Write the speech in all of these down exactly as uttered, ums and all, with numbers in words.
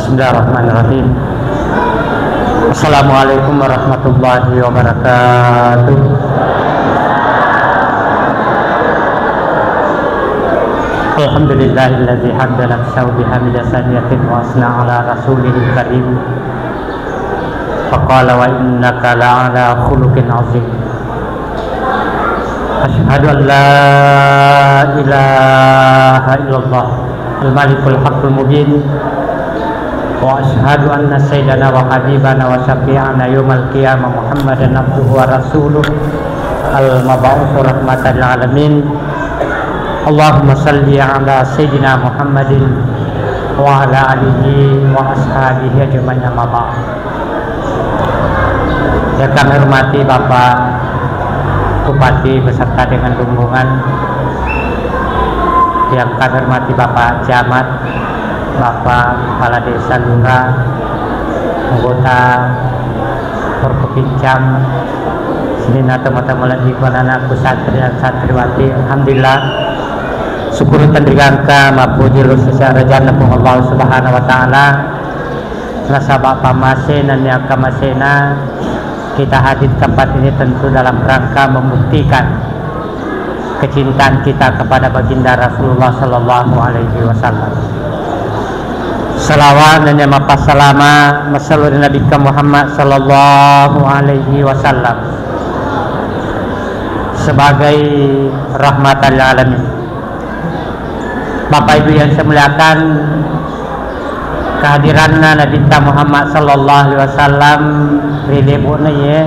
Bismillahirrahmanirrahim. Assalamualaikum warahmatullahi wabarakatuh. Alhamdulillahilladzi hamdan nafsahu bihamida saniyatin wa asna ala rasulihil karim. Faqala wa innaka la'ala khuluqin azim. Asyhadu an la ilaha illallah al-malikul haqqul mubin. Wa asyhadu anna sayyidana wa habibana wa syafi'ana yaumal qiyamah Muhammadan abduhu wa rasuluh al-mab'usu rahmatan lil alamin. Allahumma salli ala sayyidina Muhammadin wa ala alihi wa ashabihi ajma'in, amma ba'd. Yang kami hormati Bapak Bupati beserta dengan rombongan, yang kami hormati Bapak Camat, Bapak Kepala Desa, Lurah, anggota Forkopincam, sininna tomatoa malebbiku, anakku santri dan santriwati. Alhamdulillah, syukur tenrigangka, mappuji lussesa rajanna Puang Allah Subhanahu wa Ta'ala. Nasaba pammasena nennia akkamasena kita hadir tempat ini tentu dalam rangka membuktikan kecintaan kita kepada Baginda Rasulullah sallallahu alaihi wasallam. Salawat nennia mappassalama massalo ri Nabikka Muhammad sallallahu alaihi wasallam sebagai rahmatan lil alamin. Bapak Ibu yang saya muliakan, kehadiranna Nabitta Muhammad sallallahu alaihi wasallam ri lebo'na iye,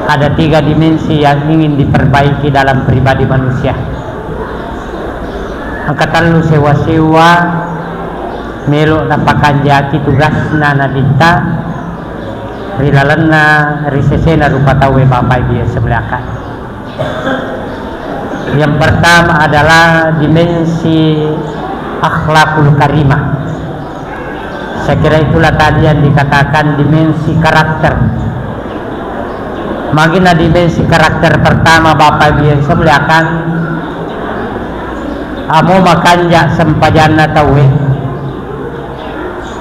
ada tiga dimensi yang ingin diperbaiki dalam pribadi manusia. Engka tellu sewa-sewa melo napakanjaki tugasna Nabitta ri lalenna, ri sesena rupa tauwe, Bapak Ibu yang saya muliakan. Yang pertama adalah dimensi akhlakul karimah. Saya kira itulah tadi yang dikatakan dimensi karakter. Magina dimensi karakter pertama, Bapak Ibu yang saya muliakan, amo makanja sempajanna tauwe,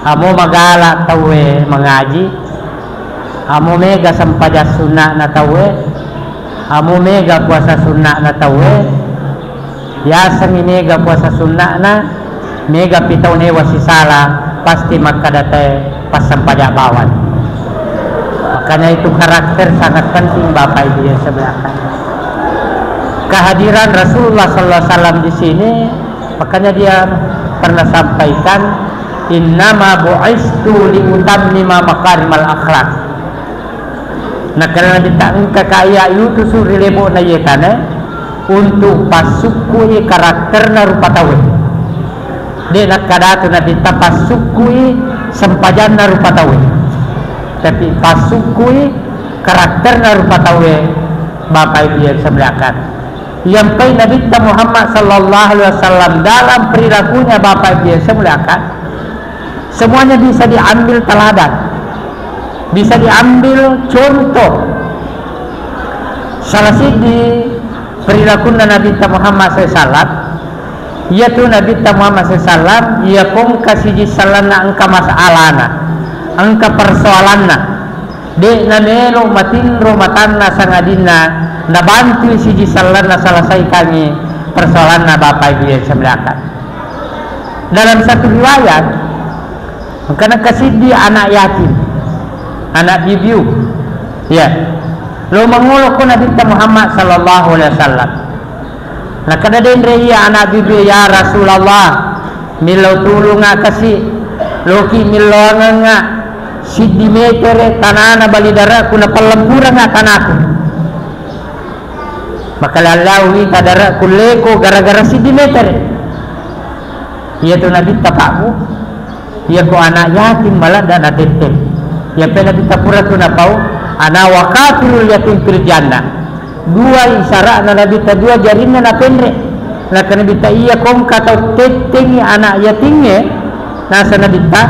amo magala tauwe mangaji, amo mega sempajang sunna'na tauwe, amo mega puasa sunna'na tauwe, yasengngi mega puasa sunna'na, mega pi tau newa sisala, pasti makkada te passempajang bawang. Makanya itu karakter sangat penting, Bapak Ibu yang saya muliakan. Kehadiran Rasulullah sallallahu alaihi wasallam di sini, makanya dia pernah sampaikan, "Innama bu'istu liutammima makarimal akhlak." Nakkeda Nabitta, "Engka ka iya utusu ri lebo'na iye tane untuk passukkui karakterna rupa tauwe." De nakkadatu Nabitta passukkui sempajanna rupa tauwe, tapi passukkui karakterna rupa tauwe, Bapak Ibu yang saya muliakan. Yang pai Nabitta Muhammad sallallahu alaihi wasallam dalam perilakunya, Bapak Ibu yang saya muliakan, semuanya bisa diambil teladan, bisa diambil contoh. Salah siji perilakunna Nabitta Muhammad sallallahu alaihi wasallam, iyatu Nabitta Muhammad sallallahu alaihi wasallam, iya ko engka siji sellenna engka masalahna, engka persoalanna, de namelo matinro matanna sangadinna nabantui siji sellenna selesaikangi persoalanna, Bapak Ibu yang saya muliakan. Dalam satu riwayat, engkana kasiddi anak yatim, anak bibiu, ya, lo mangolo ko Nabitta Muhammad sallallahu alaihi wasallam. Nakkeda denre iya anak bibiu, "Ya Rasulullah, millau tulunga kasi, loki milloangenga siddi metere tanana bali dare'ku napallempurenga tanaku." Makalallau wita dare'ku leko gara-gara siddi metere. Iyatu Nabitta pabbu, iyako anak yatim maladda natetteng. Iya pe Nabitta pura tu napau, ana wa kafilul yatim fil jannah. Dua isara'na Nabitta, dua jarinna napenre. Naka Nabitta, iya ko engka tau tettengi anak yatingnge, nasa Nabitta,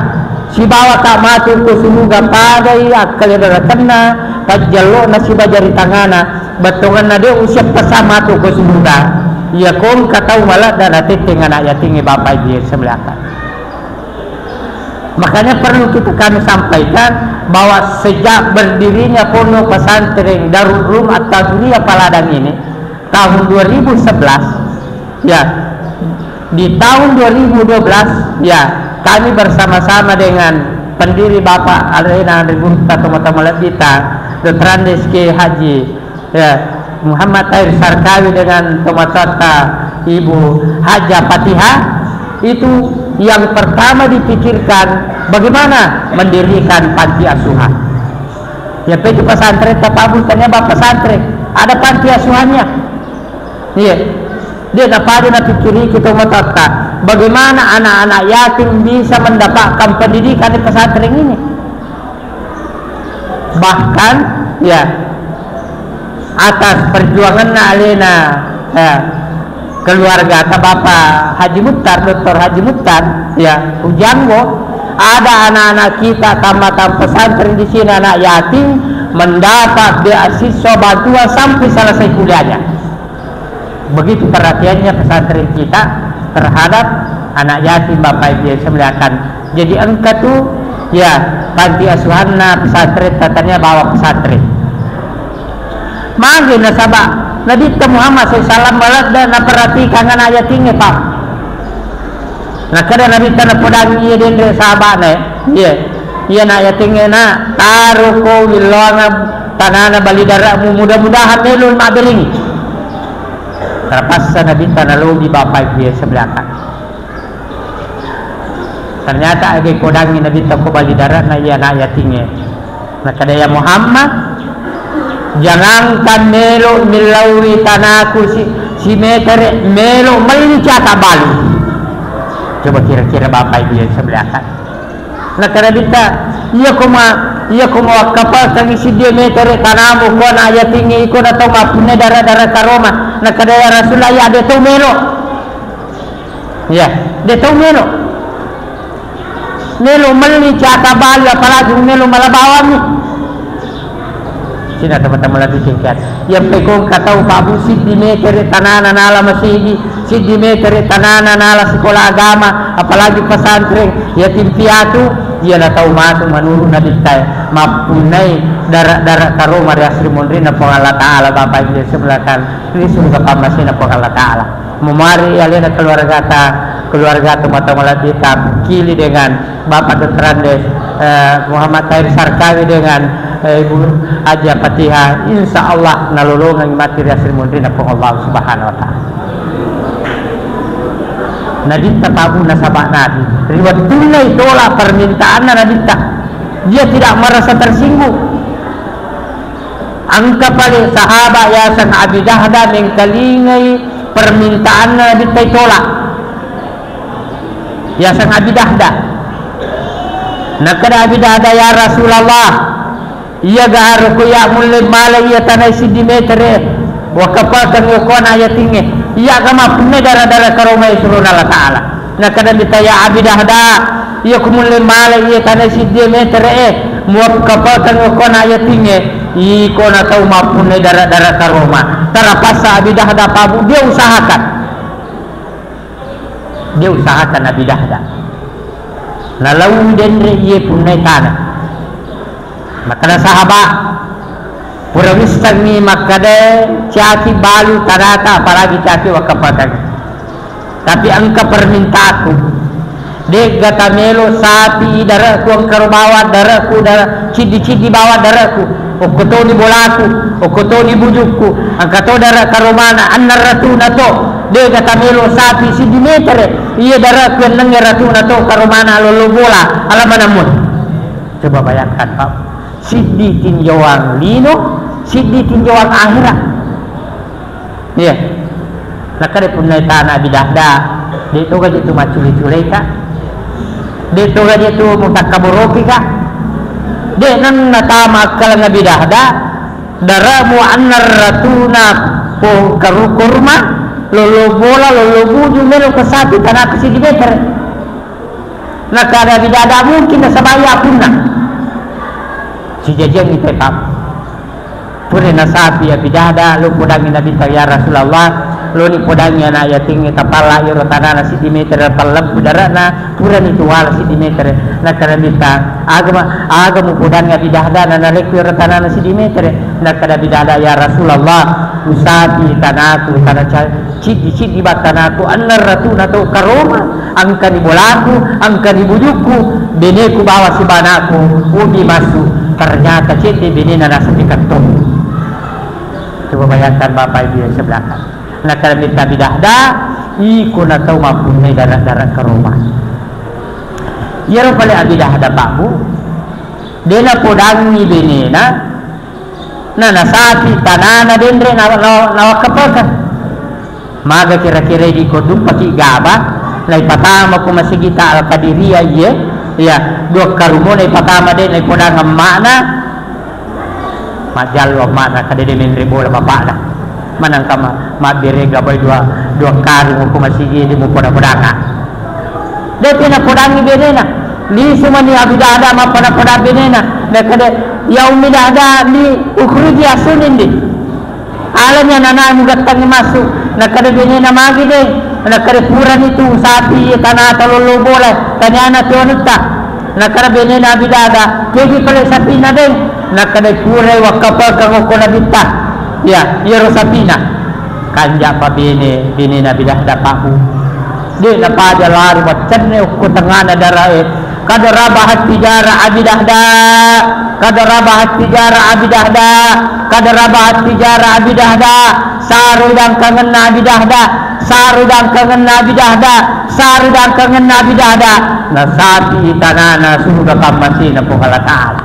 sibawa ka matu ko suruga padai akkalerakenna, pajjallo'na siba jari tangana, bettonganna de usiappa sa matu ko suruga. Iya ko engka tau maladda natetteng anak yatingnge, Bapak Ibu yang saya muliakan. Makanya perlu kita kami sampaikan bahwa sejak berdirinya Pondok Pesantren Darul Ulum At-Taduliyah Paladang ini, tahun dua ribu sebelas, ya, di tahun dua ribu dua belas, ya, kami bersama-sama dengan pendiri Bapak Alena Andri Gurta, Tomatoa Malebbita, Doktor Andes Kiai Haji, ya, Muhammad Tahir Sarkawi dengan tomatoatta Ibu Hajah Fatihah, itu yang pertama dipikirkan bagaimana mendirikan panti asuhan. Ya, itu pesantren, tapabu tanya bapak pesantren, ada panti asuhannya. Iya. Dia napadu napikiri kita matatta, bagaimana anak-anak yatim bisa mendapatkan pendidikan di pesantren ini. Bahkan, ya, atas perjuanganna alena, ya, keluarga ta Bapak Haji Muttar, Doktor Haji Muttar, ya, Ujanggo, ada anak-anak kita tamatan pesantren di sini, anak yatim, mendapat beasiswa bantuan sampai selesai kuliahnya. Begitu perhatiannya pesantren kita terhadap anak yatim, Bapak Ibu yang saya muliakan. Jadi engka tu, ya, panti asuhanna pesantren, tatanya bawa pesantren. Magi nasaba Nabitta Muhammad sallallahu alaihi wasallam maladda naperhatikan anak yatimnya, Pak. Nakkeda Nabitta napodangi iya denre sahabana, iya, iya nak yatingnge nak, taroko willoangnga tanana bali dara'mu, mudah-mudahan melo mabberengngi. Terpaksa Nabitta nalobi bapak ibu sebelakang. Ternyata aga podangi Nabitta ko bali dara'na iya nak yatingnge. Nakkeda, "Ya Muhammad, jangankan melo millauwi tanaku si, si metere, melo melli cata balu." Coba kira-kira bapak ibu yang sebelakang. Nakkeda Nabitta, "Iya koma, iya koma wakkapalkangngi siddi metere tanamu ko anak yatingnge iko na tau mappunnai dara-dara karoma." Nakkeda, "Ya Rasulullah, iya de tau melo." Iya, de tau melo. Melo melli cata balu, apalagi melo mala bawammi. Sina teman-teman lagi tingkat. Yang pekong katau pabu siddi metere tanana nala masigi, siddi metere tanana nala sekolah agama, apalagi pesantren, yatim piatu, iya na tau matu menurut Nabitta, mappunnai dara-dara karoma ri asri monrinna Puang Allah Ta'ala, Bapak Ibu yang saya muliakan, ri surga pammasena Puang Allah Ta'ala. Memari alena keluargata, keluarga tomatoa malebbita, kili dengan Bapak Doktor Andes, eh, Muhammad Tahir Sarkawi dengan, eh, Ibu Haji Fatihah, insya Allah nalolongengngi mati ri asri monrinna Puang Allah Subhanahu wa Ta'ala. Nabitta tabu nasaba Nabi, ri wettunna itolak permintaanna Nabitta, dia tidak merasa tersinggung. Engka pale sahabat yaseng Abi Dahda mengkalingai permintaanna Nabitta itolak. Yaseng Abi Dahda. Nakkeda Abi Dahda, "Ya Rasulullah, iya ga haruku iya mulle male iya tanai siddi metere, wakapakeng iya ko anak yatingnge, iya ga mappunne dara-dara karomai surona Allah Ta'ala." Nakkeda Nabitta, "Ya Abi Dahda, iya ku mulle male iya tanai siddi metere e, muwakkapakeng ko anak yatingnge, iko na tau mappunne dara-dara karoma." Terpaksa Abi Dahda pabu, dia usahakan. Dia usahakan Abi Dahda. Nalauwi denre iye punnai tanah. Makkeda sahabat, pura wissengngi makkeda caki balu tanata, apalagi caki wakkapakeng. Tapi engka permintaanku. De'ga tamelo sapi dare'ku engkaro bawang dare'ku, dare-, ciddi-ciddi bawang dare'ku. Okko toni bolaku, okko toni bujukku. Engka to dare karomana, enneng ratuna to. De'ga tamelo sapi siddi metere. Iya dare'ku enneng ratuna to karomana lollo bola. Ala manammun. Coba bayangkan, Pak. Siddi tinjauang lino, siddi tinjauang akhirat. Iya. Nakkeda punnai tana Abi Dahda, de' toga je tu maccule-culeka. De' toga je tu mutakkaborokika. De' nenna tama akkaleng Abi Dahda, daramu enneng ratuna ko karu-, korma, lollo bola, lollo buju, melo ko sapi tanaka siddi metere. Nakkeda Abi Dahda, mungkin nasaba iya punna. Sijajiang itai pam. Pura nasapi Abi Dahda, lo podangi Nabitta, "Ya Rasulullah, Loni podangngi ana' yatingnge tapalla iyaro tanana siddi metere, pallebbu dare'na, purani tuwala siddi metere. Nakkeda Nabitta, "Aga ma-, aga mupodangngi Abi Dahda na nalekku iyaro tanana siddi metere?" Nakkeda Abi Dahda, "Ya Rasulullah, usapi tanaku, tana ca-, ciddi-ciddi battanaku, enneng ratuna tau karoma, engkani bolaku, engkani bujukku, beneku bawa siba anakku, ubi massu, ternyata cedde benena naseng dikettong." Coba bayangkan Bapak Ibu yang saya muliakan. Nakkeda Nabitta Abi Dahda, iko na tau mappunnai dara-dara karoma. Iyaro pale Abi Dahda, Pak Bu, de napodangngi benena, na nasapi tanana denre na, na, nawakkapekeng. Maga kira-kira idi ko dumpaki gaba, naipatama ko masigita Al-Qadiriyah iye, iya, dua karumo naipatama de naipodang emma'na, Majjallo amma'na, kada de menre bola bapa'na. Manangka ma-, mabbere gabai dua, dua karung ko masigi di mupoda-podanga. De pena podangi benena. Lisu mani Abi Dahda mappada-pada benena. De kada, "Ya Ummi Dahda, li ukhruji, asuning di. Alani ananamu gattangi masuk." Nakada benena, "Magi de?" Nakada, "Purani tu sapi tanata lollo bola, taniana tu anutta." Nakkeda benena Abi Dahda, "Kegi pale sapina, Deng?" Nakkeda, "Purai wakkapekeng okko Nabitta, iya, iyaro sapina." Kanja'pa bene, benena Abi Dahda, Pak Bu. De napaja lari maccenne okko tengngana darae. Kada rabahat tijara Abi Dahda. Kada rabahat tijara Abi Dahda. Kada rabahat tijara Abi Dahda. Saru dangkangenna Abi Dahda. Saru dangkangenna Abi Dahda. Saru dangkangenna Abi Dahda. Nasapi tanana suruga pammasena Puang Allah Ta'ala.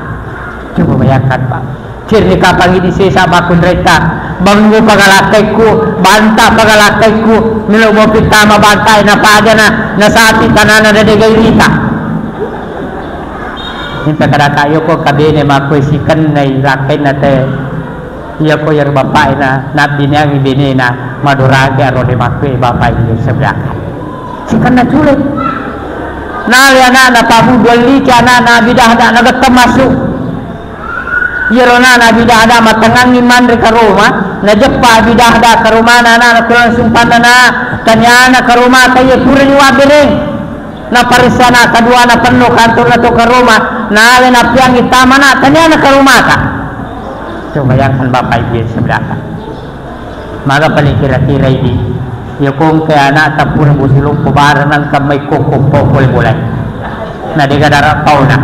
Coba bayangkan, Pak. Cerni kapangi di sesa makkunretta. Bangu pagalakkaiku, banta pagalakkaiku. Melo mopi tama bantai napajana. Nasapi tanana dadegai rita. Minta kadaka yoko kabene makkue sikennai lakkainna te. Iyako iyaro bapa'e na, nabbineangngi benena, madorage arode makkue bapae di sebelah. Sikenna cule. Nale ana'na Pak Bu, dualliki ana'na Abi Dahda, nagetta masuk. Iyaro ana'na Abi Dahda matengngangngi manre karoma, najeppa Abi Dahda karomana ana'na, ko langsung pannana, taniana karomata iye purani wabbereng. Naparessana kaduana penno kantorna to karoma, nale nappiangngi tamana, taniana karomata. Coba bayangkan Bapak Ibu yang saya muliakan. Maga paling kira-kira ini, ya kongke anakta pura bosi loppo bareng nangka mai kokko pole bolai. Na dega dara pauna.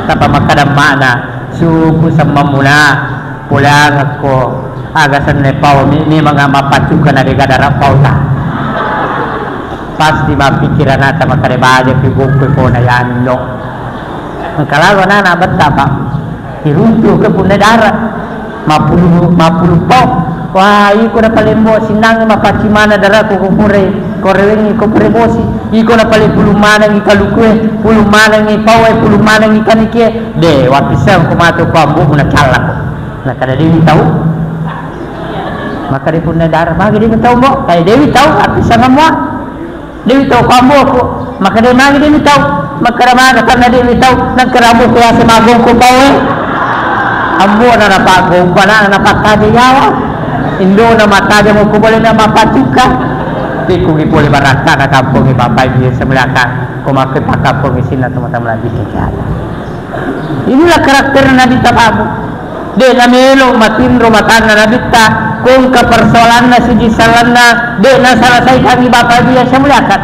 Tapa makkada makna, suku semmamuna, poleangekko, aga senne pau, mi-, memang mappaccuka na dega dara pauta. Pasti mappikkirang ata makkada baja pi gokko pona yando. Engka lago anana betta, Pak. Iruntu ke punna dara. Mappulu, mappulu pau. Wah, iko na palembo sinnang mapaccing mana daraku ko pure, ko rewengi ko pure bosi. Iko na pale pulung manengi kalukue, pulung manengi paue, pulung manengi kanikie. De, wapisang ko matu ko ambomu na callako. Na kada dewi tau. Maka de punna dara, magi dewi tau mo, kaya dewi tau, wapisang mua. Dewi tau ko amboku, makkeda magi dewi tau, makkeda maga karena dewi tau, nakkeda amboku yase magongko paue. Ambona napagompa na napattaja yawa. Indona mattaja moko boleh na mapacukka. Tikungi pole barakkana kampongi bapak ibu semuliakan. Ko makke pakkampongi sinna teman-teman lagi. Inilah karakter Nabitta Pak Bu. De namelo matinro matanna Nabitta, kongka persoalanna siji sallanna, de naselesaikangi Bapak Ibu yang saya muliakan.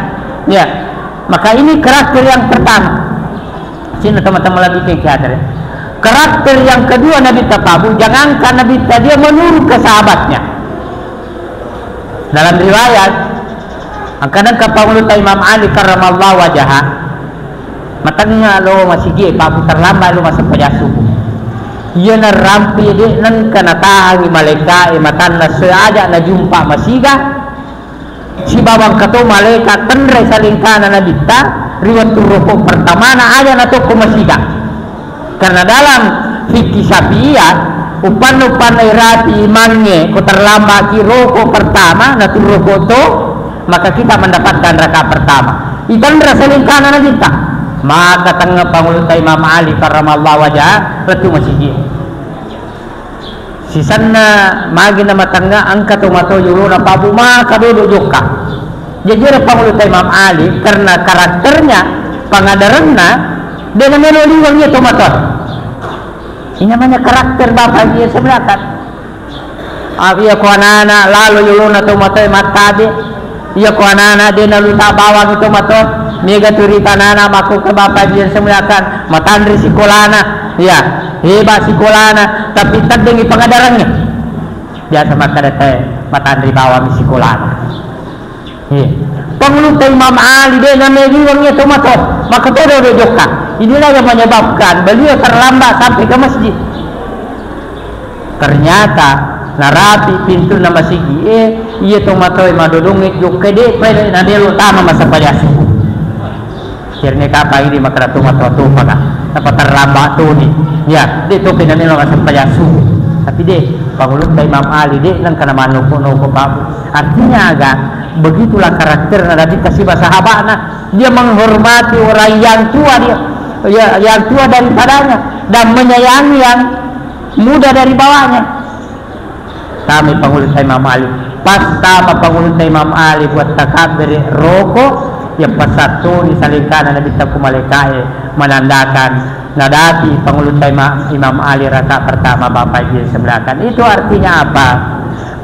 Ya. Maka ini karakter yang pertama. Sini teman-teman lebih ke karakter. Karakter yang kedua Nabitta Pak Bu, jangankan Nabitta, dia menurut ke sahabatnya. Dalam riwayat, angkanna kapanguluta Imam Ali karramallahu wajhah, matengnga lo masigi e, Pak Bu, terlambat lo massempajang subuh. Iya narampi de nengka natahangi malaikae matanna soe aja najumpa masiga, sibawa engka to malaika tenre salengkana Nabitta ri wettu roko pertamana aja natokko masiga. Karena dalam fikih Syafi'iyah, uppanna-uppanna irati imangnge ko terlambaki roko pertama, natu roko to, maka kita mendapatkan rakaat pertama. Itanra selingkana Nabitta. Maka tengnga pangulutta Imam Ali karramallahu wajah, lettu masigi. Sisenna magi namatengnga engka tomatoa yolona, Pak Bu, maka dodo jokka. Jaji ero pangulutta Imam Ali, karena karakternya, pangadarenna, de namelo liweng iya tomatoa. Ini namanya karakter Bapak Ibu yang saya muliakan. Ah, iya ko anana lalo yolona tomatoa mattabe. Iya ko anana de naluta bawang tomatoa, mega turita anana makko ke Bapak Ibu yang saya muliakan, matanre sikolana. Iya, hebat sikolana, tapi teddengi pangadarannya. Biasa makkeda te matanre bawang sikolana. Iya. Pangulutta Imam Ali de namelo liweng iya tomatoa, maka todo de jokka. Inilah yang menyebabkan beliau terlambat sampai ke masjid. Ternyata narapi pintunna masigi e, iya tomatoa madodongnge jokka de pai namelo tama massempajang subuh. Akhirnya kapang idi makkeda tomatoa topaka, napa terlambat toni. Ya, de topi namelo massempajang subuh. Tapi de, pangulutta Imam Ali de nengka namanoko-noko Pak Bu. Artinya aga? Begitulah karakterna Nabitta siba sahabana. Dia menghormati orang yang tua dia, ya, yang tua daripadanya dan menyayangi yang muda dari bawahnya. Tama pangulutta Imam Ali. Pas tama pangulutta Imam Ali buat takabbere roko, ya pasattoni salengkana Nabitta ku malaikae menandakan nadapi pangulutta Imam, Imam Ali rakaat pertama Bapak Ibu yang saya muliakan. Itu artinya apa?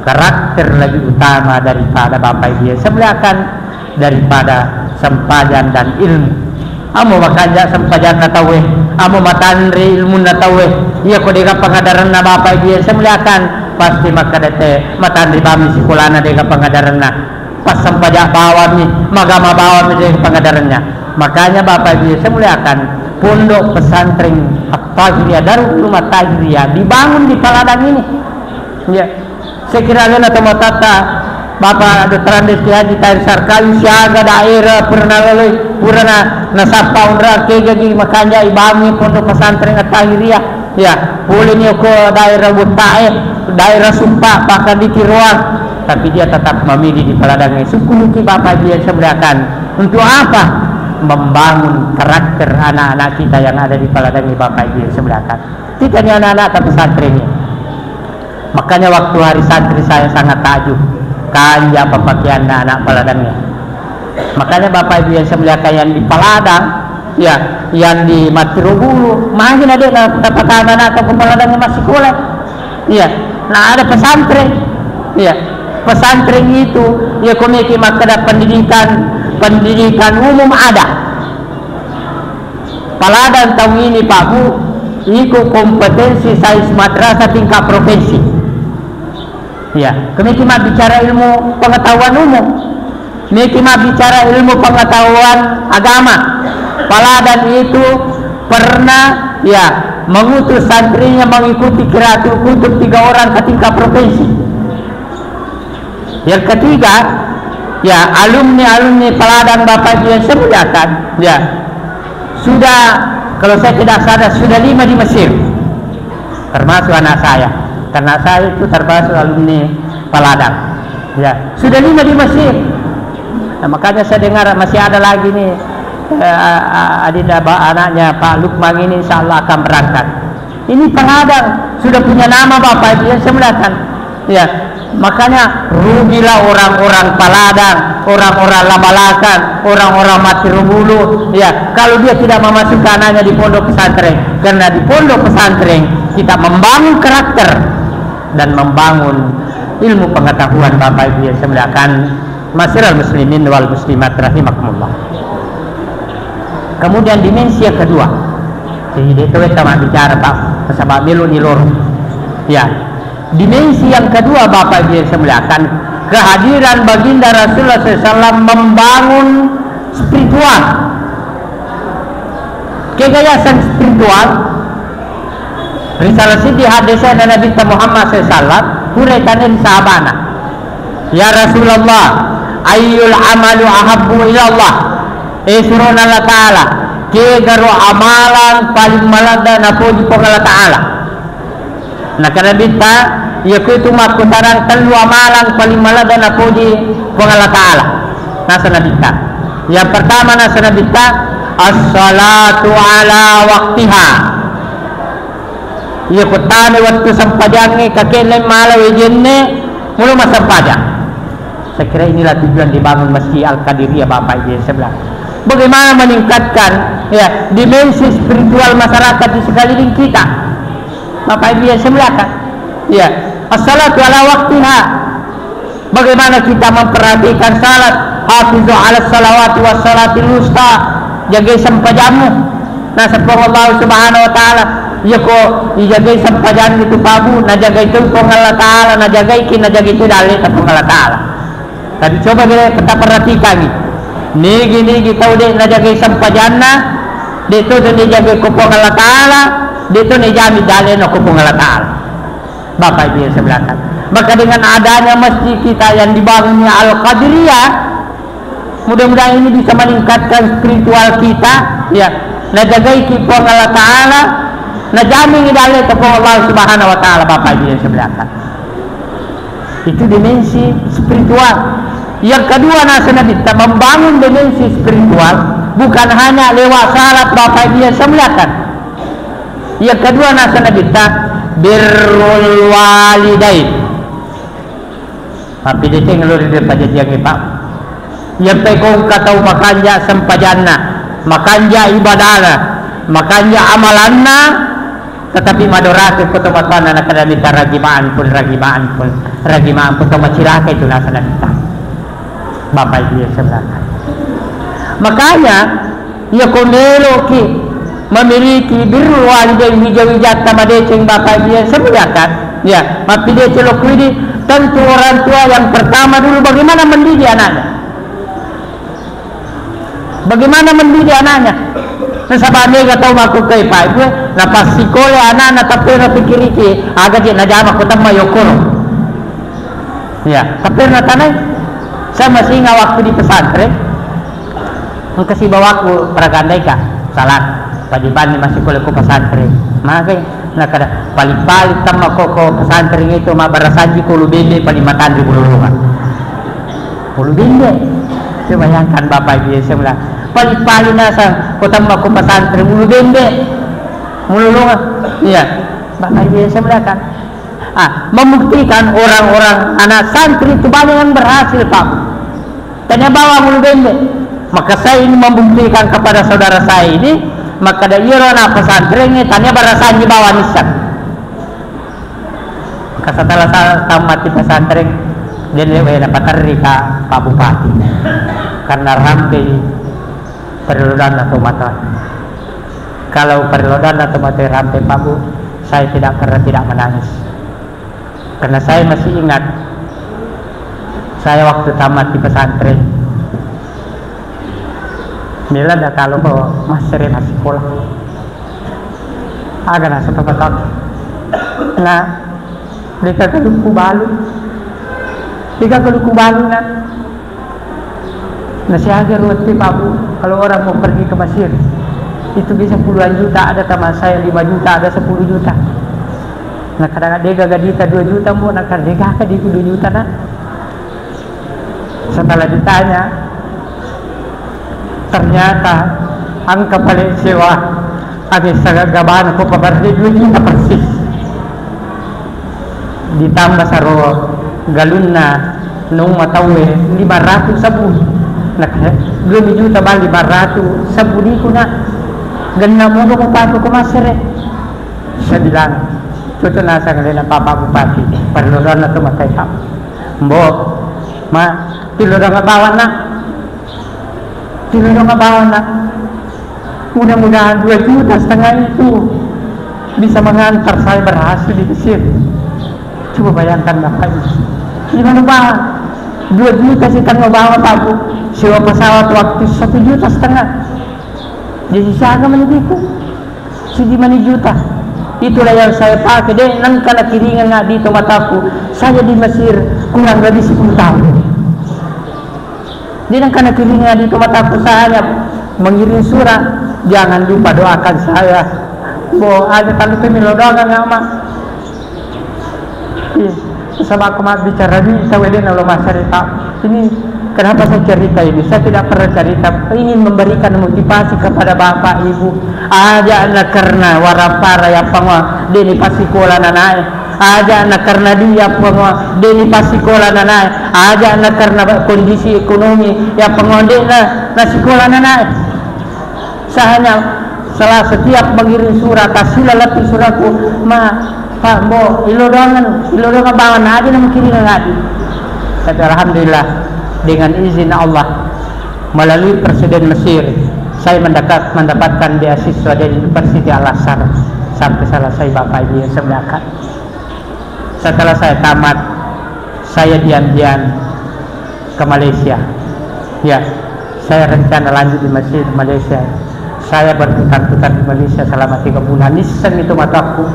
Karakter lebih utama daripada Bapak Ibu yang saya muliakan, daripada sempajang dan ilmu. Amo makanja sempajanna tauwe, amo matanre ilmunna tauwe. Iya ko dega pangadaranna Bapak Ibu yang saya muliakan, pasti makkeda te matanre bami sikolana dega pangadaranna. Pas sempajang bawammi, magama bawammi dega pangadarannya. Makanya Bapak Ibu yang saya muliakan, Pondok Pesantren At-Tahiriyah, Darul Ulum At-Tahiriyah dibangun di Paladang ini. Ya. Sekira alena tomatoatta Bapak Doktor Andes Kiai Haji Tahir Sarkawi siaga daerah purana laloi, purana nasappa onrang, kegagi makanja ibangun Pondok Pesantren At-Tahiriyah. Ya, pole ni ko daerah Buttae, daerah Suppa, bahkan di Tiroang. Tapi dia tetap memilih di Paladangnge. Syukuri Bapak Ibu yang saya muliakan. Untuk apa? Membangun karakter anak-anak kita yang ada di Paladangnge, Bapak Ibu yang saya muliakan. Kita ni anak-anak pesantren ni. Makanya waktu hari santri saya sangat takjub, kanja pemakaianna anak Paladangnge. Makanya Bapak Ibu yang saya muliakan, yang di Paladang, ya, yang di Matirobulu, magi na de na tapatama anak ke Paladangnge massikola. Iya, nah ada pesantren. Iya, pesantren itu, ya, komiki makkeda pendidikan, pendidikan umum ada. Paladang tahun ini, Pak Bu, ikut kompetensi sains madrasah tingkat provinsi. Ya, kami cuma bicara ilmu pengetahuan umum. Ini cuma bicara ilmu pengetahuan agama. Paladang itu pernah, ya, mengutus santrinya mengikuti qiraatul kutub tiga orang ke tingkat provinsi. Yang ketiga, ya, alumni-alumni Paladang Bapak Ibu yang saya muliakan, ya, sudah, kalau saya tidak salah, sudah lima di Mesir, termasuk anak saya, karena saya itu termasuk alumni Paladang, ya, sudah lima di Mesir. Nah, makanya saya dengar masih ada lagi nih, eh, adinda ba-, anaknya Pak Lukman ini, insya Allah akan berangkat. Ini Paladang sudah punya nama Bapak Ibu yang saya muliakan. Ya, makanya rugilah orang-orang Paladang, orang-orang Labalakan, orang-orang Matirobulu. Ya, kalau dia tidak memasukkan anaknya di pondok pesantren, karena di pondok pesantren kita membangun karakter dan membangun ilmu pengetahuan Bapak Ibu yang saya muliakan. Ma'asyiral muslimin wal muslimat rahimakumullah. Kemudian dimensi yang kedua. Jadi dia itu kita mau bicara, Pak, sebab melo ni loro. Ya. Dimensi yang kedua, Bapak Ibu yang saya muliakan, kehadiran Baginda Rasulullah sallallahu alaihi wasallam membangun spiritual. Kegagasan spiritual, Risalah Siddiq, hadisna Nabitta Muhammad sallallahu alaihi wasallam, pura tanya ri sahabana, "Ya Rasulullah, ayyul amalu ahabbu ilallah?" Eh, surona Allah Ta'ala, kegaro amalang paling maladda napoji Puang Allah Ta'ala? Nakkeda Nabitta, iya kuitu makkutanang tellu amalang paling maladda napoji Puang Allah Ta'ala. Nasa Nabitta, yang pertama nasa Nabitta, as-salatu ala waqtiha. Iya, ko tane wettu sempajangnge, kakenne mala wejenne, mulo massempajang. Saya kira inilah tujuan dibangun Masjid Al-Qadiriyah, Bapak Ibu yang sebelah. Bagaimana meningkatkan, ya, dimensi spiritual masyarakat di sekeliling kita, Bapak Ibu yang sebelah, kan? Ya, as-salatu ala waktiha. Bagaimana kita memperhatikan salat? Hafizu ala salawati was salatil wusta. Jagai sempajammu. Naseng Puang Allah Subhanahu wa Ta'ala, iyako ijagai sempajammu tu, Pak Bu, najagai tu Puang Allah Ta'ala, najagaiki, najagai tu dalle ta Puang Allah Ta'ala. Tapi coba kita perhatikan ni. Nigi-nigi tau de' najagai sempajanna, de' tu de' najagai ko Puang Allah Ta'ala, de' tu najami dalle na ko Puang Allah Ta'ala. Bapak Ibu yang saya muliakan. Maka dengan adanya masjid kita yang dibangunnya Al-Qadiriyah, mudah-mudahan ini bisa meningkatkan spiritual kita, ya. Najagaiki Puang Allah Ta'ala, najamingi dalle ta Puang Allah Subhanahu wa Ta'ala, Bapak Ibu yang saya muliakan. Itu dimensi spiritual. Yang kedua, naseng Nabitta, membangun dimensi spiritual bukan hanya lewat salat, Bapak Ibu yang saya muliakan. Yang kedua, naseng Nabitta, birrul walidain. Mappedeceng lo ri pajajiangnge, Pak. Iyampe ko engka tau makanja sempajanna, makanja ibadana, makanja amalanna, tetapi madoraki ko tomatoanna, nakkeda mita ragi maampun, ragi maampun, ragi maampun, to macilaka itu naseng Nabitta. Bapak Ibu yang saya muliakan. Makanya, iyako meloki memiliki birrul walidain, wija-wijatta madeceng, Bapak Ibu yang saya muliakan, ya, mappideceng lo ku idi, tentu orang tua yang pertama dulu bagaimana mendidik anaknya. Bagaimana mendidik anaknya? Nasaba mega tau makkukkuae, Pak Ibu, napassikola anakna, tapi napikkiriki, aga je najama ko temma yokkoro. Ya, tapi natanai. Saya masih ingat waktu di pesantren, engka sibawaku propaganda ika, salat, pajibanni massikola ko pesantren. Magai, nakkeda, pali-pali temma ko, ko pesantren itu, mabbarasanji ko ulu bembe, pali matanre mulolongang. Ulu bembe. Coba bayangkan Bapak Ibu yang saya muliakan. Pali-pali naseng ko temma ko pesantren ulu bembe. Mulolongang. Iya. Bapak Ibu yang saya muliakan. Ah, membuktikan orang-orang anak santri itu banyak yang berhasil, Pak. Tania bawang ulu bembe. Maka saya ini membuktikan kepada saudara saya ini, makkeda iyaro anak pesantren ini tania barasanji bawang nisang. Maka setelah saya tamat di pesantren, dia lewe napaterri ka Pak Bupati. Karena rampe perlodanna tomatoa. Kalau perlodanna tomatoa rampe, Pak Bu, saya tidak pernah tidak menangis. Karena saya masih ingat, saya waktu tamat di pesantren, mela da kalau ko massere massikola. Aga naseng pepatang. Nah, deka kaluku balu. Deka kaluku balu, nah. Nasiaga ruwette, Pak Bu, kalau orang mau pergi ke Mesir, itu bisa puluhan juta, ada teman saya lima juta, ada sepuluh juta. Nah, kadang ada gaga dita dua juta, Bu, nah, kadang gaga di dua juta, nah. Setelah ditanya, ternyata angka paling sewa, ada segala gabana, kok kabarnya dua juta persis. Ditambah saro galunna naung matauwe lima ratus sabu. Nah, dua juta bali lima ratus sabu diku, nak. Genna moga mupake ko massere. Saya bilang, cocok nasang lena Bapak Bupati, perlu dana tu makai Pak. Mbok, ma, tilu dana bawa, nak. Tiga juta bawang, nak. Mudah-mudahan dua juta setengah itu bisa mengantar saya berhasil di Mesir. Coba bayangkan, Bapak Ibu. Lima bawang. Dua juta setengah bawang, Pak Bu. Sewa pesawat waktu satu juta setengah. Jadi siaga menipu. Siji mani juta. Itulah yang saya pakai. Dek, nengka nakiringan di mataku. Saya di Mesir kurang lebih sepuluh tahun. Jadi, nengka nakiringan di mataku, saya hanya mengirim surat. Jangan lupa doakan saya. Bo, ada tanda tu milo doakan, Ama. Iya, sebab aku mau bicara di tau ini, lo masyarakat. Ini kenapa saya cerita ini? Saya tidak pernah cerita. Ingin memberikan motivasi kepada Bapak Ibu. Aja' na karena warampara ya Puang, de' ni passikola nanae. Aja' na karena dia Puang, de' ni passikola nanae. Aja' na karena kondisi ekonomi ya Puang, de' na, na sikola nanae. Sahanya salah setiap mengirim surat, tasila lepi suratku, ma, Pak, Mbo, ilo doangan, ilo doangan bangan aja na mengkirim ngaji. Tapi alhamdulillah, dengan izin Allah, melalui Presiden Mesir, saya mendapat, mendapatkan beasiswa dari University Al Azhar sampai selesai, Bapak Ibu yang saya muliakan. Setelah saya tamat, saya diam-diam ke Malaysia. Ya, saya rencana lanjut di Mesir, Malaysia. Saya berputar-putar di Malaysia selama tiga bulan. Nisseng itu mataku.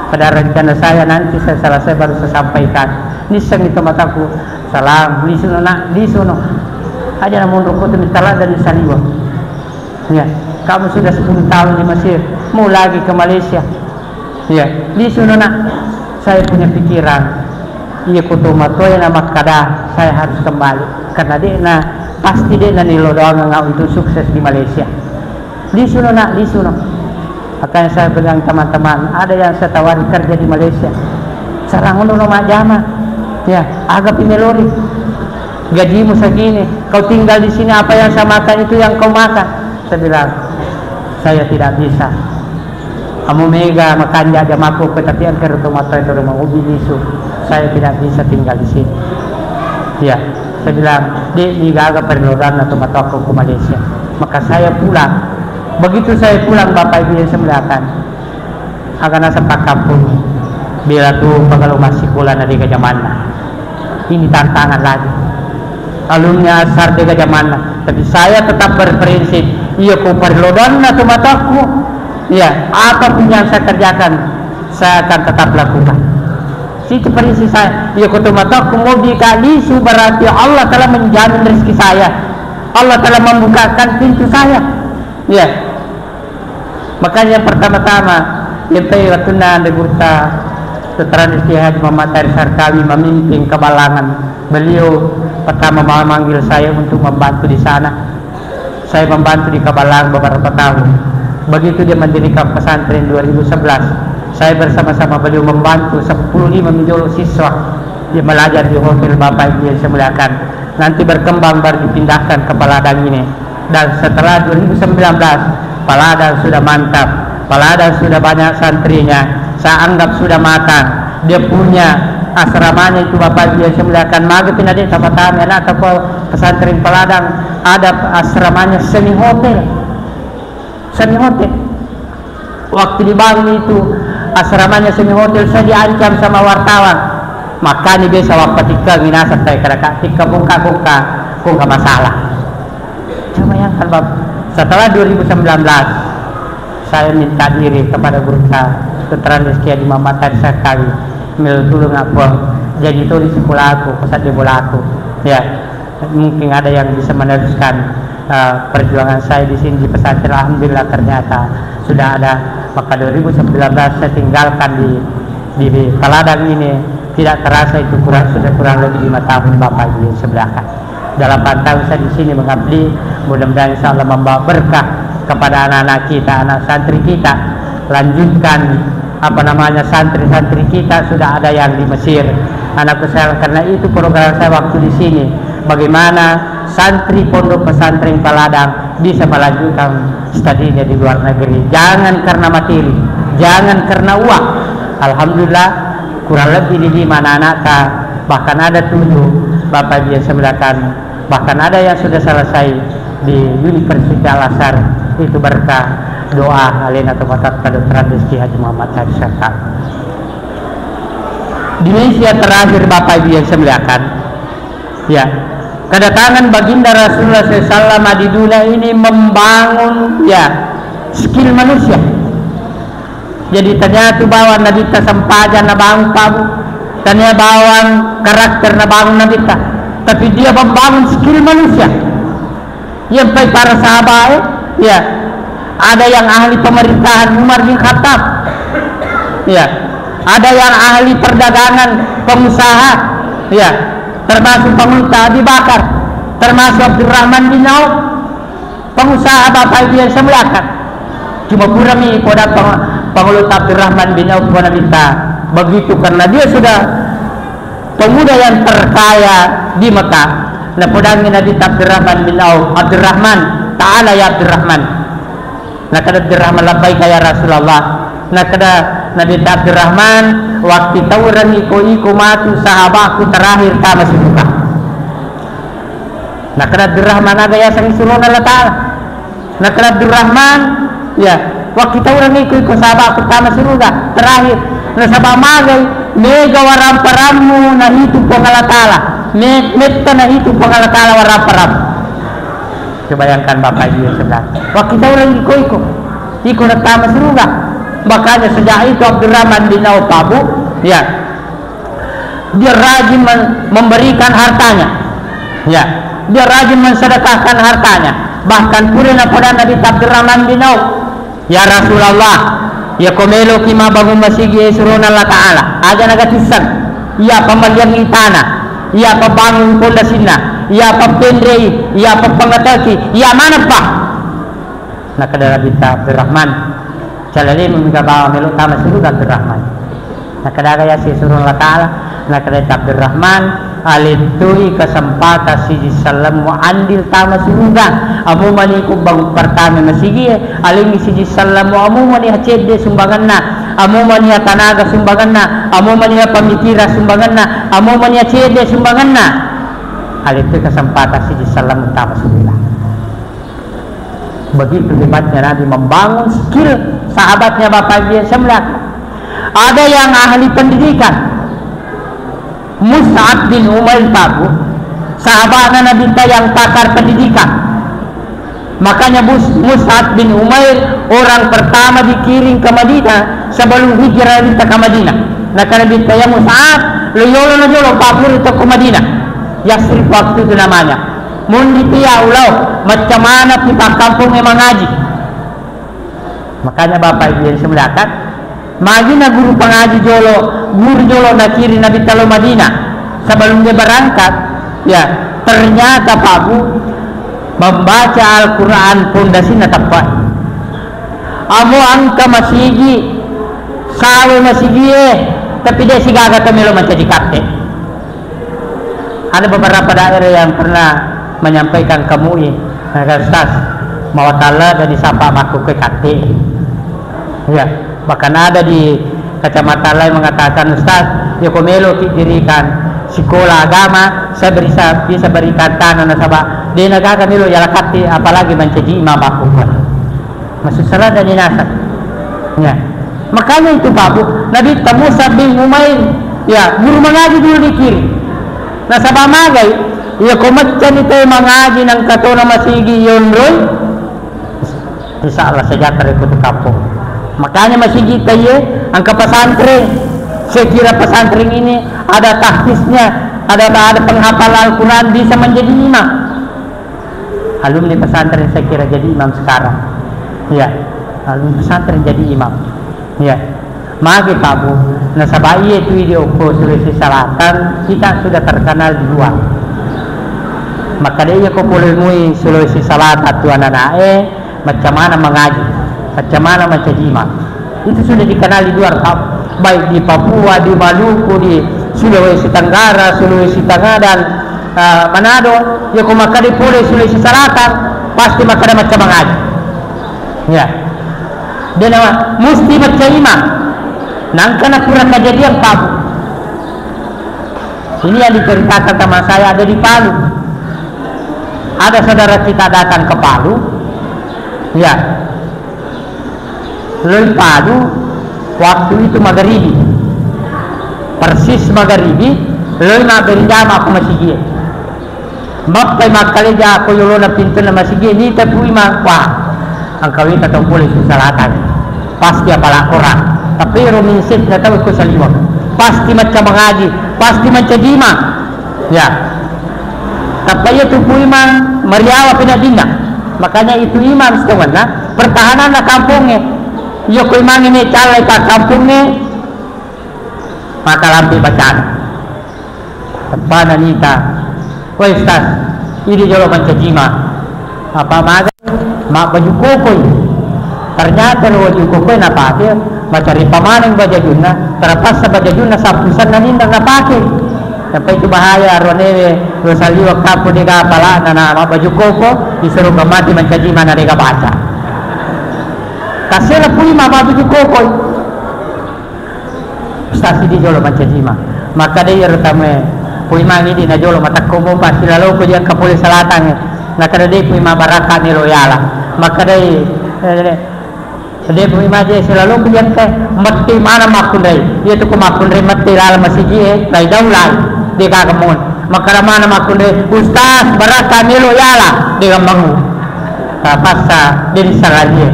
Pada rencana saya nanti saya selesai baru saya sampaikan. Nisseng itu mataku. Salam, lisu no nak, lisu no. Aja' na monro kota mitala dan saliwa. Ya, kamu sudah sepuluh tahun di Mesir, mau lagi ke Malaysia. Ya, lisu no nak. Saya punya pikiran. Iya, ko tomatoa na makkada, saya harus kembali. Karena de' na, pasti de' na nilo doangan untuk sukses di Malaysia. Lisu no nak, lisu no. Makanya saya bilang teman-teman, ada yang saya tawari kerja di Malaysia. Sarangono no majjama. Ya, aga pi melori. Gajimu segini, kau tinggal di sini, apa yang saya makan itu yang kau makan. Saya bilang, saya tidak bisa. Kamu mega makanja jamaku, tetapi engka ro tomatoa itu rumah ubi lisu. Saya tidak bisa tinggal di sini. Ya, saya bilang, de' ni gaga perlu dana tomatoaku ke Malaysia. Maka saya pulang. Begitu saya pulang, Bapak Ibu yang saya muliakan, aga naseng pakkampong, bela tu pagalo massikola na de' ga jamanna. Ini tantangan lagi. Alumni Azhar de' ga jamanna. Tapi saya tetap berprinsip, iya ko parellu donna tomatoaku, ya, apapun yang saya kerjakan, saya akan tetap lakukan. Itu prinsip saya. Iya ko tomatoaku mau dikalisu, berarti Allah telah menjamin rezeki saya. Allah telah membukakan pintu saya. Ya. Makanya yang pertama-tama, yang tadi waktu na Anda Gurta, Doktor Rizky Haji Muhammad Haris Sarkawi memimpin Kabalangan. Beliau pertama memanggil saya untuk membantu di sana. Saya membantu di Kabalang beberapa tahun. Begitu dia mendirikan pesantren dua ribu sebelas, saya bersama-sama beliau membantu sepuluh lima menjolo siswa yang belajar di hotel Bapak Ibu yang saya muliakan. Nanti berkembang baru dipindahkan ke Paladang ini. Dan setelah dua ribu sembilan belas, Paladang sudah mantap. Paladang sudah banyak santrinya. Saya anggap sudah matang. Dia punya asramanya itu, Bapak Ibu yang saya muliakan, magi pinade sama tami anak ke pesantren Paladang, ada asramanya semi hotel. Semi hotel. Waktu dibangun itu asramanya semi hotel, saya diancam sama wartawan. Makanya biasa wappatikka minasa saya keraka tikka bongka-bongka, kok nggak masalah. Coba bayangkan, Bapak, setelah dua ribu sembilan belas, saya minta diri kepada Gurta Putra Rizky Haji Muhammad Haris Sarkawi, melo tulung apa, jadi tuli sekolah aku, pesan di bola aku. Ya, mungkin ada yang bisa meneruskan, eh, perjuangan saya di sini di pesantren. Alhamdulillah, ternyata sudah ada. Maka dua ribu sembilan belas saya tinggalkan di, di, di Paladang ini, tidak terasa itu kurang, sudah kurang lebih lima tahun, Bapak Ibu yang saya muliakan. Delapan tahun saya di sini mengabdi, mudah-mudahan insya Allah membawa berkah kepada anak-anak kita, anak santri kita. Lanjutkan, apa namanya, santri-santri kita sudah ada yang di Mesir. Anakku sayang, karena itu program saya waktu di sini. Bagaimana santri Pondok Pesantren Paladang bisa melanjutkan studinya di luar negeri. Jangan karena materi, jangan karena uang. Alhamdulillah, kurang lebih di lima anak-anak, bahkan ada tujuh, Bapak Ibu yang saya muliakan, bahkan ada yang sudah selesai di Universitas Al Azhar, itu berkah doa alena Tuhan Doktor Rizky Haji Muhammad Haji Sarkawi. Di Indonesia terakhir, Bapak Ibu yang saya muliakan, ya, kedatangan Baginda Rasulullah shallallahu alaihi wasallam di dunia ini membangun, ya, skill manusia. Jadi, tania tu bawang Nabitta sempajang nabangun pabu, tania bawang karakter nabangun Nabitta, tapi dia membangun skill manusia. Yang pai para sahabat, eh, ya, ada yang ahli pemerintahan, Umar bin Khattab, ya, ada yang ahli perdagangan, pengusaha, ya, termasuk pengusaha Abi Bakar, termasuk Abdurrahman bin Auf, pengusaha, Bapak Ibu yang saya muliakan. Cuma purami poda pang-, Pangulutta Abdurrahman bin Auf, Nabitta begitu, karena dia sudah pemuda yang terkaya di Mekah. Napodangi Nabitta Abdurrahman bin Auf, "Abdurrahman, ta'ala ya Abdurrahman." Nakkeda Abdurrahman, "Labbaika ya Rasulullah." Nakkeda Nabitta Abdurrahman, "Wakkitaurengngi ko iko matu sahabatku terakhir tama suruga." Nakkeda Abdurrahman, "Aga yaseng surona Allah Ta'ala?" Nakkeda Abdurrahman, ya, "Wakkitaurengngi ko iko sahabatku tama suruga terakhir. Nasaba magai, mega waramparammu nahitu Puang Allah Ta'ala. Me-, metta nahitu Puang Allah Ta'ala waramparammu." Coba bayangkan Bapak Ibu yang saudara. Wakkitaurengngi ko iko. Iko nattama suruga. Makanya sejak itu Abdurrahman bin Auf, Pak Bu, ya, dia rajin men-, memberikan hartanya. Ya, dia rajin mensedekahkan hartanya. Bahkan pura napoda Nabitta Abdurrahman bin Auf, "Ya Rasulullah, ya ko meloki mabbangun masigi e surona Allah Ta'ala, aja nagatisseng. Iya pembaliangngi tanah, iya pabbangun pondasinna, iya pappenrei, iya pappangataki, iya maneppa?" Nakkeda Nabitta Abdurrahman, "Calalemu mega bawa melo tama suruga Abdurrahman." Nakkeda aga yaseng surona Allah Ta'ala? Nakkeda Abdurrahman, "Alettui kesempatan siji sellemmu andil tama suruga. Amo mani ku bangun pertama masigi e, alengngi siji sellemmu, amo mani cedde sumbanganna, amo mani tanaga sumbanganna, amo mani pamikiran sumbanganna, amo mani cedde sumbanganna. Alettui kesempatan siji sellemmu tama suruga." Begitu hebatnya Nabi membangun skill sahabatnya, Bapak Ibu yang saya muliakan. Ada yang ahli pendidikan. Mus'ab bin Umair, Pak Bu, sahabatnya Nabi yang pakar pendidikan. Makanya Mus-, Mus'ab bin Umair orang pertama dikirim ke Madinah sebelum hijrah kita ke Madinah. Nakkeda Nabitta, "Ya Mus'ab, lo yolo na jolo, Pak Bu, itu ke Madinah." Yasrib waktu itu namanya. Mundi pi ya ulao, macca maneng pi pakkampongnge mangaji. Makanya Bapak Ibu yang saya muliakan, magi na guru pangaji jolo, guru jolo nakirim Nabitta lao Madinah. Sebelum dia berangkat, ya, ternyata Pak Bu, membaca Al-Quran pondasina teppa. Amo engka masigi, sawe masigi e, tapi de sigaga to melo mancaji katte. Ada beberapa daerah yang pernah menyampaikan ke M U I, mereka, "Ustaz, mawatalla dari sapa makku ke katte." Ya, bahkan ada di kecamatan lain mengatakan, "Ustaz, ya ko melo ki dirikan sekolah agama, saya bisa, bisa berikan tanah nasaba de na gaga melo yala katte, apalagi mancaji imam makku." Masussala dani naseng. Ya. Makanya itu, Pak Bu, Nabitta Mus'ab bin Umair, ya, guru mangaji dulu dikirim. Nasaba magai, ya, ko maccani te mangaji nangka tona masigi yonroi, insya Allah sejahtera itu di kampung. Makanya masigi te ye, engka pesantren. Saya kira pesantren ini ada tahfiznya, ada, ada penghafal Al-Quran, bisa menjadi imam. Alumni pesantren saya kira jadi imam sekarang. Iya, alumni pesantren jadi imam. Iya. Magi Pak Bu, nasaba iye tu di okko Sulawesi Selatan, kita sudah terkenal di luar. Maka dia ko pole mui Sulawesi Selatan tu anak-anak e, macam mana mengaji, macam mana mencaji imam. Itu sudah dikenal di luar, Pak. Baik di Papua, di Maluku, di Sulawesi Tenggara, Sulawesi Tengah, dan, eh, Manado. Ya, ko makkeda pole Sulawesi Selatan, pasti makkeda macca mangaji. Ya. Dia nama, mesti macca imam. Nangka na pura kejadian, Pak. Ini yang diceritakan teman saya ada di Palu. Ada saudara kita datang ke Palu. Ya. Loi Palu, waktu itu magaribi. Persis magaribi, loi mabbere jama ko masigie. Mappai makkaleja ko yolona pintunna masigie, nita pui ma-, wah, engka wita tau pole Sulawesi Selatan. Pasti apala Quran. Tapi ero mindsetna tau ko saliweng. Pasti macca mangaji, pasti mancaji imam. Ya. Tappa iya tu ku imang mariawa peneddinna. Makanya itu imam setongenna pertahananna kampongnge. Iya ko imangnge me callai pakkampongnge, maka lampe bacana. Teppana nita, "Woi Ustaz, idi jolo mancaji imang." Apa maga? Mabbaju kokoi. Ternyata ro waju kokoe napake, macari pamaneng bajajunna, terpaksa bajajunna sappusenna ninna napake. Tapi itu bahaya, aronewe lo saliwa kapu dega apalana na mabaju koko, disuruh mati mancaji mana dega baca. Kasela pui ma mabaju koko. Ustaz idi jolo mancajima. Makkadai iyaro tamae, pui mangi di najolo matakko mopa silaloko jangka pole salatang. Nakkada dei pui ma baraka melo yala. Makkadai, eh, dei pui maje silaloko jangka mette mana makkunrai. Iya tu ko makkunrai mette lala masigi e, lai daulai. De kaga mon. Makkada mana makkunrai, Ustaz baraka melo yala. De gambangu. Tapassa, de disalalie.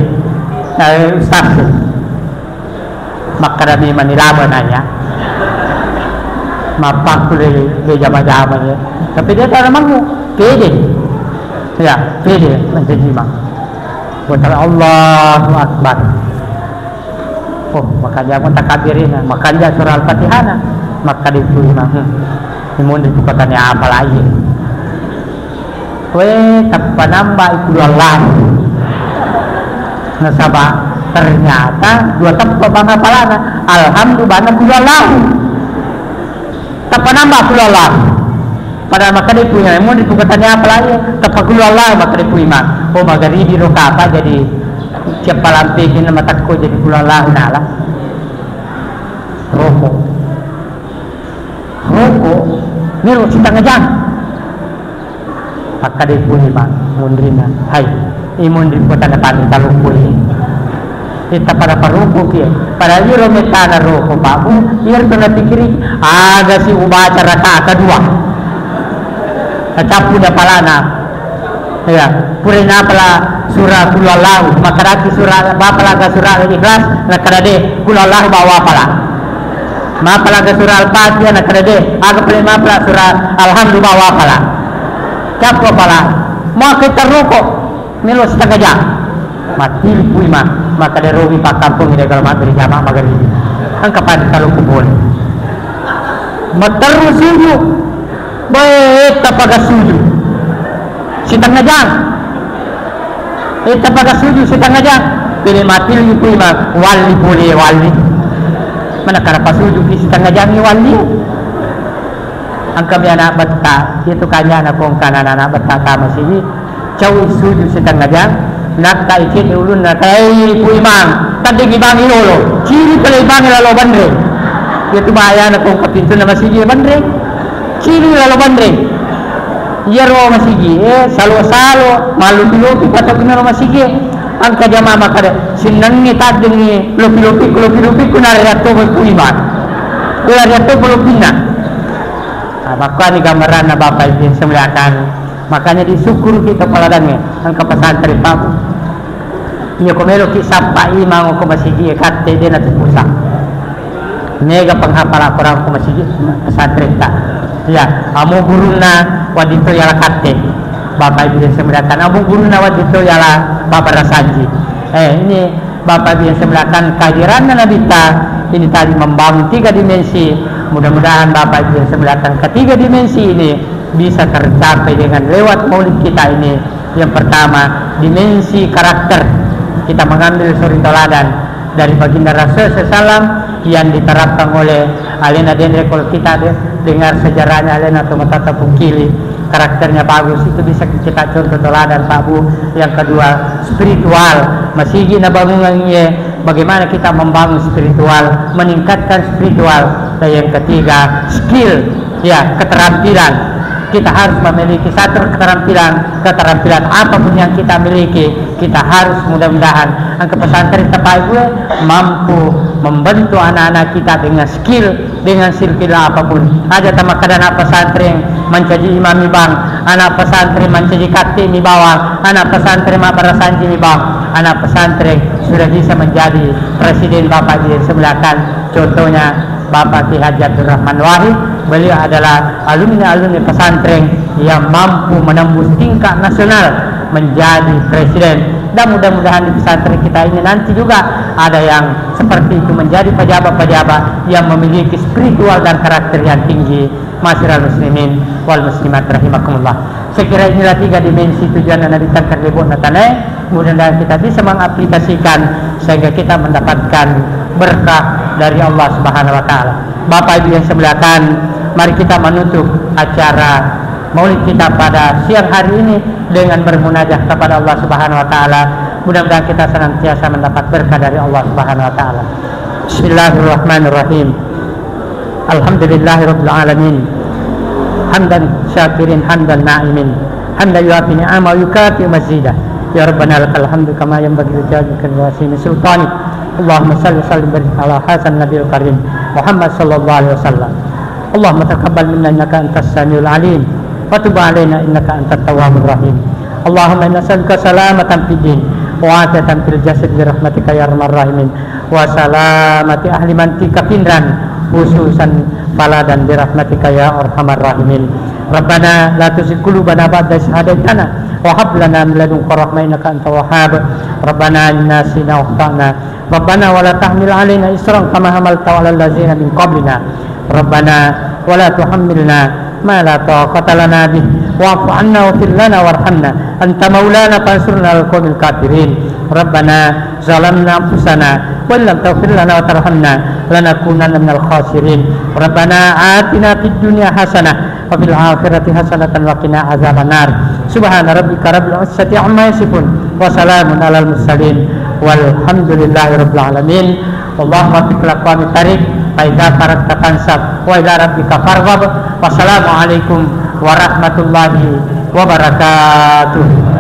Eh, Ustaz. Makkada memang ni lama nanya. Mappakku le, le jama-jama ya. Tapi dia tak mangu. Pede. Ya, pede mancajima. Buat Allahu Akbar. Oh, makanya pun takabirina, makanya surah Al-Fatihah na. Maka di imam. Hmm. Imun di kota ni apa lagi? We, tappa namba i Qul Huwallahu. Nasaba ternyata dua teppa bang apalana. Alhamdulillah bana Qul Huwallahu. Tappa namba Qul Huwallahu. Padahal makkeda pui imang, mau dipukatanya apa lagi? Tappa Qul Huwallahu makkeda pui imang. Oh, magaribi ro kapa jadi siapa lampe kena matakko jadi Qul Huwallahu nala. Roko. Roko, melo setengah jam. Makkeda pui imang, munrinna. Hai, i munri kota na tani talukku i. Kita pada paroko ki. Padahal iro metana roko, Pak Bu, iro tu napikiri, aga si ubaca rakaat kedua. Kacappu na palana. Ya, pura napala surah Qul Huwallahu, makkedaki surah, bapala aga surah Al-Ikhlas, nakkeda de, Qul Huwallahu bawa pala. Mapala aga surah Al-Fatihah, nakkeda de, aga pale mapala surah Alhamdu bawa pala. Cappu pala, mau ke terruko, melo setengah jam. Mati pui ma, makkeda robi pakkampung ini kalau maghrib jamaah maghrib. Engka pada kalau kubur. Matteru sujud. Bae, tappa ga sujud. Setengah jam. Eh, tappa ga sujud setengah jam. Pede mati lagi pui ma, walli pole, walli. Mana karapa sujud di setengah jam ni walli. Engka mi anak betta, itu kanya anak kongka anak betta tama sini. Cau sujud setengah jam, nakka icet ulunna, "Hei, Pu Imang, taddengi bangi lolo, ciri pale bangi lalo banre." Iya tu bahayana ko engka pintunna masigi banre. Ciri lalo banre. Iyaro masigi, eh, salo-salo, malupi-lupi patagunna ro masigi. Engka jamaah makkada, "Sinnangngi taddengi lopi-lopiku, lopi-lopiku nare ratto Pu Imang." Kula ratto lopinna. Ah, makkuani gambaranna Bapak Ibu yang saya muliakan. Makanya disyukuri kita paladangnge, engka pesantren Pak. Iya ko meloki sappa imang ko masigi katte de na tupusa. Mega penghafal Al-Quran ko masigi pesantren ta. Iya, amo gurunna Wadito yala katte. Bapak Ibu yang saya muliakan, amo gurunna Wadito yala Bapak Rasanji. Eh, ini Bapak Ibu yang saya muliakan, kehadirannya Nabi ta ini tadi membangun tiga dimensi. Mudah-mudahan Bapak Ibu yang saya muliakan, ketiga dimensi ini bisa tercapai dengan lewat maulid kita ini. Yang pertama, dimensi karakter. Kita mengambil suri teladan dari Baginda Rasul sallallahu alaihi wasallam yang diterapkan oleh alena denre. Kalau kita de-, dengar sejarahnya alena atau matata pungkili, karakternya bagus, itu bisa kita contoh teladan, Pak Bu. Yang kedua, spiritual. Masigi na bangungan iye, bagaimana kita membangun spiritual, meningkatkan spiritual. Dan yang ketiga, skill, ya, keterampilan. Kita harus memiliki satu keterampilan, keterampilan apapun yang kita miliki, kita harus mudah-mudahan engka pesantren ta Pak Ibu mampu membentuk anak-anak kita dengan skill, dengan silkila apapun. Aja tamakkada anak pesantren mancaji imam mi bang, anak pesantren mancaji katte mi bawang, anak pesantren mabbarasanji mi bang, anak pesantren sudah bisa menjadi presiden Bapak di sebelah kan. Contohnya Bapak Ki Haji Abdurrahman Wahid, beliau adalah alumni-alumni pesantren yang mampu menembus tingkat nasional menjadi presiden. Dan mudah-mudahan di pesantren kita ini nanti juga ada yang seperti itu, menjadi pejabat-pejabat yang memiliki spiritual dan karakter yang tinggi. Ma'asyiral muslimin wal muslimat rahimakumullah. Saya kira inilah tiga dimensi tujuan Nabi tangkar lebok natane. Mudah-mudahan kita bisa mengaplikasikan sehingga kita mendapatkan berkah dari Allah Subhanahu wa Ta'ala. Bapak Ibu yang saya muliakan, mari kita menutup acara Maulid kita pada siang hari ini dengan bermunajat kepada Allah Subhanahu wa Ta'ala. Mudah-mudahan kita senantiasa mendapat berkah dari Allah Subhanahu wa Ta'ala. Bismillahirrahmanirrahim. Alhamdulillahirabbil alamin. Hamdan syakirin, hamdan na'imin. Hamdan yuafi ni'ama wa yukafi mazidah. Ya Rabbana lakal hamdu kama yanbaghi li jalali wajhika wa azimi sultanik. Allahumma salli wa sallim wa barik ala hadzan nabiyil karim Muhammad sallallahu alaihi wasallam. Allahumma taqabbal minna innaka antas samiul alim wa tub alaina innaka antat tawwabur rahim. Allahumma inna nas'aluka salamatan fid din wa afiatan fil jasad bi rahmatika ya arhamar rahimin. Wa salamati ahli Mantika Pinrang, khususan Paladan, bi rahmatika ya arhamar rahimin. Rabbana la tuzigh qulubana ba'da idh hadaitana wa hab lana min ladunka rahmah innaka antal wahhab. Rabbana inna nasina wa akhtana. Rabbana wa la tahmil alaina isran kama hamaltahu alal ladzina min qablina. Rabbana wa la tuhammilna ma la taqata lana bih, wa'fu anna waghfir lana warhamna, anta maulana fansurna alal qaumil kafirin. Rabbana zalamna anfusana wa illam taghfir lana wa tarhamna lanakunanna minal khasirin. Rabbana atina fid dunya hasanah wa fil akhirati hasanatan wa qina azabannar. Subhana rabbika rabbil izzati amma yasifun wa salamun alal mursalin walhamdulillahi rabbil alamin. Wallahu muwaffiq ila aqwamit thariq. Fa idza faraghta fansab wa ila rabbika farghab. Wassalamualaikum warahmatullahi wabarakatuh.